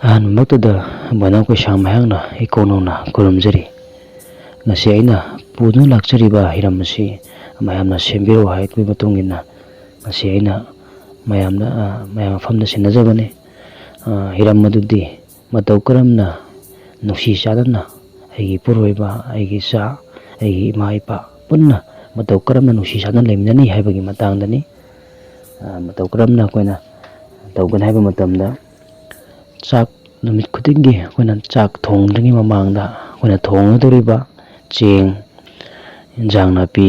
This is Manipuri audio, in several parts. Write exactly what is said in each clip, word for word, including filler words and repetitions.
ꯑꯍꯥꯟꯕꯃꯛꯇꯗ ꯕꯣꯏꯅꯥꯎ ꯀꯩꯁꯥꯝ ꯃꯌꯥꯝꯅ ꯏꯀꯣꯟ ꯅꯧꯅ ꯈꯨꯔꯨꯝꯖꯔꯤ꯫ ꯉꯁꯤ ꯑꯩꯅ ꯄꯨꯗꯨꯅ ꯂꯥꯛꯆꯔꯤꯕ ꯍꯤꯔꯝ ꯑꯁꯤ ꯃꯌꯥꯝꯅ ꯁꯦꯝꯕꯤꯔꯣ ꯍꯥꯏꯕꯒꯤ ꯃꯇꯨꯡ ꯏꯟꯅ ꯉꯁꯤ ꯑꯩꯅ ꯃꯌꯥꯝꯗ, ꯑ, ꯃꯌꯥꯝ ꯃꯐꯝꯗ ꯁꯤꯟꯅꯖꯕꯅꯤ꯫ ꯑ, ꯍꯤꯔꯝ ꯑꯗꯨꯗꯤ ꯃꯇꯧ ꯀꯔꯝꯅ ꯅꯨꯡꯁꯤ ꯆꯥꯟꯅꯅ ꯑꯩꯒꯤ ꯏꯄꯨꯔꯣꯏꯕ, ꯑꯩꯒꯤ ꯏꯆꯥ, ꯑꯩꯒꯤ ꯏꯃꯥ ꯏꯄꯥ ꯄꯨꯟꯅ ꯃꯇꯧ ꯀꯔꯝꯅ ꯅꯨꯡꯁꯤ ꯆꯥꯟꯅꯅ ꯂꯩꯃꯤꯟꯅꯅꯤ ꯍꯥꯏꯕꯒꯤ ꯃꯇꯥꯡꯗꯅꯤ꯫ ꯑ, ꯃꯇꯧ ꯀꯔꯝꯅ ꯑꯩꯈꯣꯏꯅ ꯇꯧꯒꯅꯤ ꯍꯥꯏꯕ ꯃꯇꯝꯗ, ꯆꯥꯛ ꯅꯨꯃꯤꯠ ꯈꯨꯗꯤꯡꯒꯤ ꯑꯩꯈꯣꯏꯅ ꯆꯥꯛ ꯊꯣꯡꯗ꯭ꯔꯤꯉꯩ ꯃꯃꯥꯡꯗ ꯑꯩꯈꯣꯏꯅ ꯊꯣꯡꯒꯗꯧꯔꯤꯕ ꯆꯦꯡ, ꯏꯟꯖꯥꯡ ꯅꯥꯄꯤ,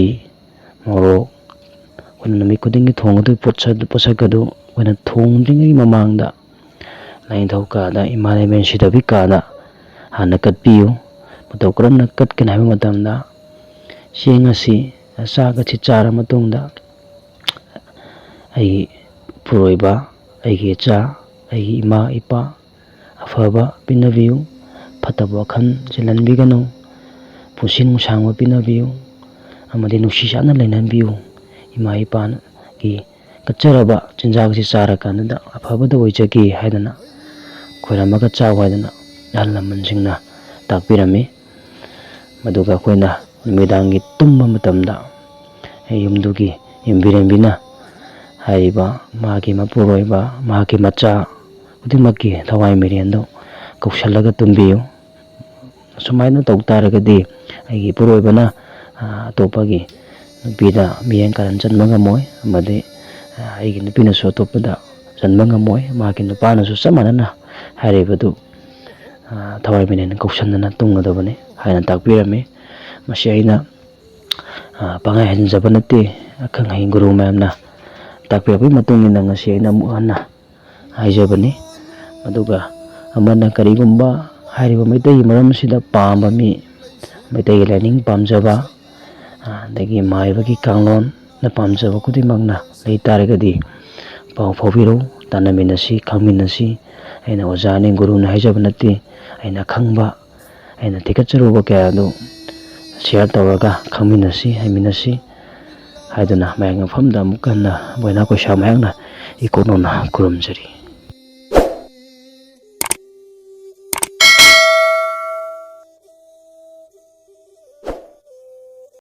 ꯃꯣꯔꯣꯛ, ꯑꯩꯈꯣꯏꯅ ꯅꯨꯃꯤꯠ ꯈꯨꯗꯤꯡꯒꯤ ꯊꯣꯡꯒꯗꯧꯔꯤꯕ ꯄꯣꯠꯁꯛ, ꯄꯣꯠꯁꯛ ꯑꯗꯨ ꯑꯩꯈꯣꯏꯅ ꯊꯣꯡꯗ꯭ꯔꯤꯉꯩ ꯃꯃꯥꯡꯗ ꯂꯥꯏꯅꯤꯡꯊꯧ ꯀꯥꯗ, ꯏꯃꯥ ꯂꯩꯃꯔꯦꯟ ꯁꯤꯗꯕꯤ ꯀꯥꯗ ꯍꯥꯟꯅ ꯀꯠꯄꯤꯌꯨ꯫ ꯃꯇꯧ ꯀꯔꯝꯅ ꯀꯠꯀꯅꯤ ꯍꯥꯏꯕ ꯃꯇꯝꯗ, ꯆꯦꯡ ꯑꯁꯤ, ꯆꯥꯛ ꯑꯁꯤ ꯆꯥꯔ ꯃꯇꯨꯡꯗ, ꯑꯩꯒꯤ ꯏꯄꯨꯔꯣꯏꯕ, ꯑꯩꯒꯤ ꯏꯆꯥ, ꯑꯩꯒꯤ ꯏꯃꯥ ꯏꯄꯥ ꯑꯐꯕ ꯄꯤꯅꯕꯤꯌꯨ, ꯐꯠꯇꯕ ꯋꯥꯈꯜ ꯆꯦꯜꯍꯟꯕꯤꯒꯅꯨ, ꯄꯨꯟꯁꯤ ꯅꯨꯡꯁꯥꯡꯕ ꯄꯤꯅꯕꯤꯌꯨ, ꯑꯃꯗꯤ ꯅꯨꯡꯁꯤ ꯆꯥꯟꯅ ꯂꯩꯅꯕꯤꯌꯨ꯫ ꯏꯃꯥ ꯏꯄꯥꯒꯤ ꯀꯠꯆꯔꯕ ꯆꯤꯟꯖꯥꯛꯁꯤ ꯆꯥꯔꯀꯥꯟꯗ ꯑꯐꯕꯗ ꯑꯣꯏꯖꯒꯦ ꯍꯥꯏꯗꯅ ꯈꯣꯏꯔꯝꯃꯒ ꯆꯥꯎ ꯍꯥꯏꯗꯅ ꯑꯍꯜ ꯂꯃꯟꯁꯤꯡꯅ ꯇꯥꯛꯄꯤꯔꯝꯃꯤ꯫ ꯃꯗꯨꯒ ꯑꯩꯈꯣꯏꯅ ꯅꯨꯃꯤꯗꯥꯡꯒꯤ ꯇꯨꯝꯕ ꯃꯇꯝꯗ ꯌꯨꯝꯗꯨꯒꯤ ꯌꯨꯝꯕꯤꯔꯦꯝꯕꯤꯅ ꯍꯥꯏꯔꯤꯕ ꯃꯥꯒꯤ ꯃꯄꯨꯔꯣꯏꯕ, ꯃꯍꯥꯛꯀꯤ ꯃꯆꯥ ꯈꯨꯗꯤꯡꯃꯛꯀꯤ ꯊꯋꯥꯏ ꯃꯤꯔꯦꯟꯗꯨ ꯀꯧꯁꯜꯂꯒ ꯇꯨꯝꯕꯤꯌꯨ꯫ ꯑꯁꯨꯃꯥꯏꯅ ꯇꯧ ꯇꯥꯔꯒꯗꯤ ꯑꯩꯒꯤ ꯏꯄꯨꯔꯣꯏꯕꯅ, ꯑ, ꯑꯇꯣꯞꯄꯒꯤ ꯅꯨꯄꯤꯗ ꯃꯤꯠꯌꯦꯡ ꯀꯥꯔꯟ ꯆꯟꯕ ꯉꯝꯃꯣꯏ, ꯑꯃꯗꯤ, ꯑ, ꯑꯩꯒꯤ ꯅꯨꯄꯤꯅꯁꯨ ꯑꯇꯣꯞꯄꯗ ꯆꯟꯕ ꯉꯝꯃꯣꯏ꯫ ꯃꯍꯥꯛꯀꯤ ꯅꯨꯄꯥꯅꯁꯨ ꯆꯞ ꯃꯥꯟꯅꯅ ꯍꯥꯏꯔꯤꯕꯗꯨ, ꯑ, ꯊꯋꯥꯏ ꯃꯤꯔꯦꯟ ꯀꯧꯁꯟꯗꯅ ꯇꯨꯝꯒꯗꯕꯅꯤ ꯍꯥꯏꯅ ꯇꯥꯛꯄꯤꯔꯝꯃꯤ꯫ ꯃꯁꯤ ꯑꯩꯅ, ꯑ, ꯄꯪꯍꯥꯏ ꯍꯥꯏꯖꯤꯟꯖꯕ ꯅꯠꯇꯦ꯫ ꯑꯈꯪ ꯑꯍꯩ ꯒꯨꯔꯨ ꯃꯌꯥꯝꯅ ꯇꯥꯛꯄꯤꯔꯛꯄꯒꯤ ꯃꯇꯨꯡ ꯏꯟꯅ ꯉꯁꯤ ꯑꯩꯅ ꯑꯃꯨꯛ ꯍꯟꯅ ꯍꯥꯏꯖꯕꯅꯤ꯫ ꯑꯗꯨꯒ ꯑꯃꯅ ꯀꯔꯤꯒꯨꯝꯕ ꯍꯥꯏꯔꯤꯕ ꯃꯩꯇꯩꯒꯤ ꯃꯔꯝ ꯑꯁꯤꯗ ꯄꯥꯝꯕ ꯃꯤ, ꯃꯩꯇꯩꯒꯤ ꯂꯥꯏꯅꯤꯡ ꯄꯥꯝꯖꯕ, ꯑꯗꯒꯤ ꯃꯥꯏꯕꯒꯤ ꯀꯥꯡꯂꯣꯟꯅ ꯄꯥꯝꯖꯕ ꯈꯨꯗꯤꯡꯃꯛꯅ ꯂꯩ ꯇꯥꯔꯒꯗꯤ ꯄꯥꯎ ꯐꯥꯎꯕꯤꯔꯛꯎ, ꯇꯥꯟꯅꯃꯤꯟꯅꯁꯤ, ꯈꯪꯃꯤꯟꯅꯁꯤ꯫ ꯑꯩꯅ ꯑꯣꯖꯥꯅꯤ, ꯒꯨꯔꯨꯅꯤ ꯍꯥꯏꯖꯕ ꯅꯠꯇꯦ꯫ ꯑꯩꯅ ꯈꯪꯕ, ꯑꯩꯅ ꯊꯤꯒꯠꯆꯔꯨꯕ ꯀꯌꯥ ꯑꯗꯨ share ꯇꯧꯔꯒ ꯈꯪꯃꯤꯟꯅꯁꯤ, ꯍꯩꯃꯤꯟꯅꯁꯤ ꯍꯥꯏꯗꯨꯅ ꯃꯌꯥꯝꯒꯤ ꯃꯐꯝꯗ ꯑꯃꯨꯛ ꯍꯟꯅ ꯕꯣꯏꯅꯥ ꯀꯣꯏꯁꯥ ꯃꯌꯥꯝꯅ ꯏꯀꯣꯟ ꯅꯧꯅ ꯈꯨꯔꯨꯝꯖꯔꯤ꯫